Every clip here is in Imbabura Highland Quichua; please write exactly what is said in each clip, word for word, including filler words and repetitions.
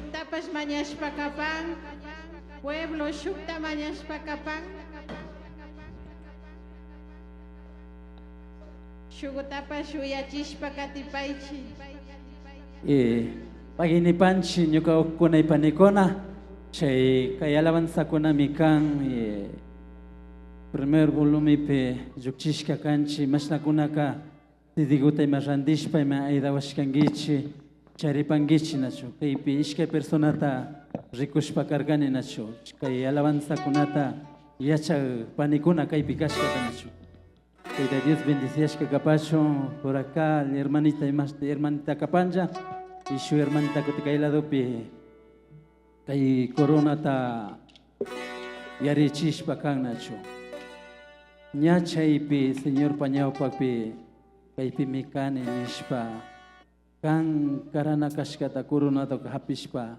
Shuktapash mañashpa kapan, pueblo shukta mañashpa kapan. Shukutapash uyachishpa katipaychi. Eh, pagui nipanchi ñuka ukuna y panikuna, chay kay alabanzakunami kan, eh, primer volumenpi llukchishka kanchi, mashnakunaka C D guta ima randishpa ima aydawashkankichi, charipankichi nachu. Kaypi ishkay personata rikushpa karkani nachu. Kay alabanzakunata yachak panikuna kaypi kashkata nachu. Tayta Dios bendiciashka kapachun, por acá, hermanita, imashti, hermanita kapanlla, y shuk hermanita kutin kay ladopi kay coronata yarichishpa kan nachu. Ña chaypi, Señorpa ñawpakpi, kaypimi kani nishpa, kan karana kashkata coronata hapishpa,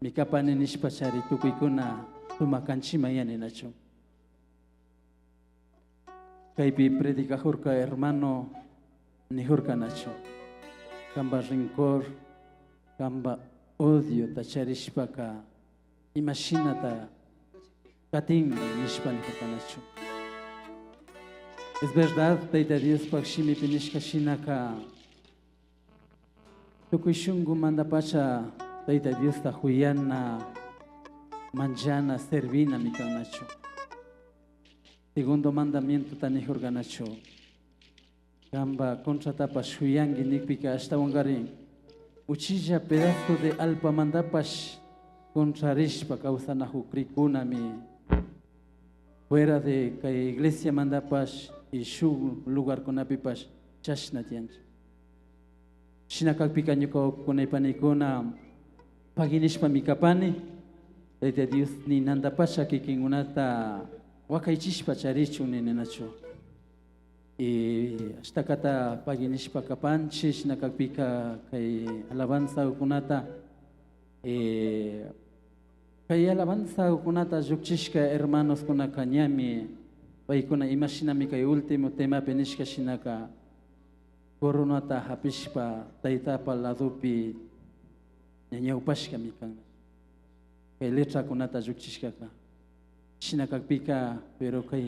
mi kapani nishpa chari tukuykuna sumak kanchiman yani nachu. Kaypi predicajurka hermano nijurka nachu, kanpa rencor, kanpa odiota charishpaka imashinata katin nishpa nijurka nachu. Es verdad, Tayta Diospak shimipi nishka shinaka, tukuy shunkumantapacha Tayta Diosta kuyana, manllana, servinami kan nachu. Segundo mandamientota nijurka nachu, kanpa contratapash kuyanki nikpika ashtawankarin uchilla pedazo de allpamantapash contrarishpa kawsanajukrikkunami. Fuera de kay iglesiamantapash y shuk lugarkunapipash chashna tiyanchi. Shina kakpika ñuka ukuna y panikuna pagui nishpami kapani, Tayta Dios ninantapacha kikinkunata wakaychishpa charichun nini nachu. Y ashtakata pagui nishpa kapanchi, shina kakpika kay alabanzakunata, eh, kay alabanzakunata llukchishka hermanoskunaka ñami, paykuna imashinami kay último temapi nishka shinaka, coronata hapishpa taytapa ladopi ña ñawpashkami kan. Kay letrakunata llukchishkaka. Shina kakpika, pero kay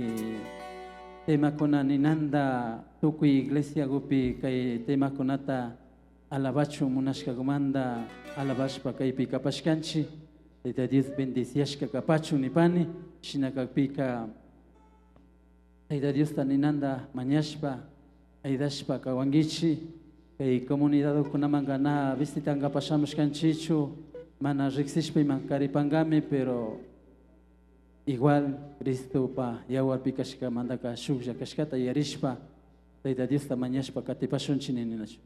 temakuna ninanta tukuy iglesiakupi kay temakunata alabachun munashkakumanta alabashpa kaypi kapashkanchi. Tayta Dios bendiciashka kapachun nipani. Shina kakpika, Tayta Diosta ninanta mañashpa, aydashpa kawankichi. Kay comunidadkunamanka na visitankapak shamushkanchichu, mana riksishpa ima karipankami, pero igual Cristopa yawarpi kashkamantaka shuklla kashkata yarishpa, Tayta Diosta mañashpa katipashunchi nini nachu.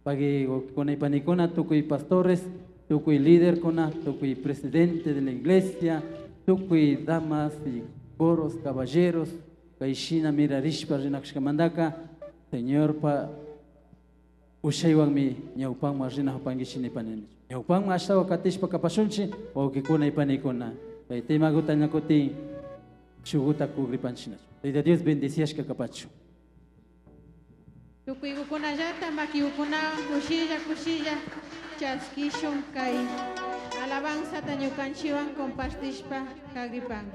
Pagui wawkikuna y panikuna, tukuy pastores, tukuy liderkuna, tukuy presidente de la iglesia, tukuy damas y coros, caballeros, kay shina mirarishpa rinakushkamantaka, Señorpa ushaywanmi ñawpakman rinakupankichi nipani. Ñawpakman ashtawan katishpa kapashunchi, wawkikuna y panikuna. Kay temakuta ña kutin shukkuta kugripanchi nachu. Tayta Dios bendiciashka kapachun. Tukuykukunallata makikukunawan kushilla kushilla chaskishun kay alabanzata ñukanchiwan compartishpa kagripan.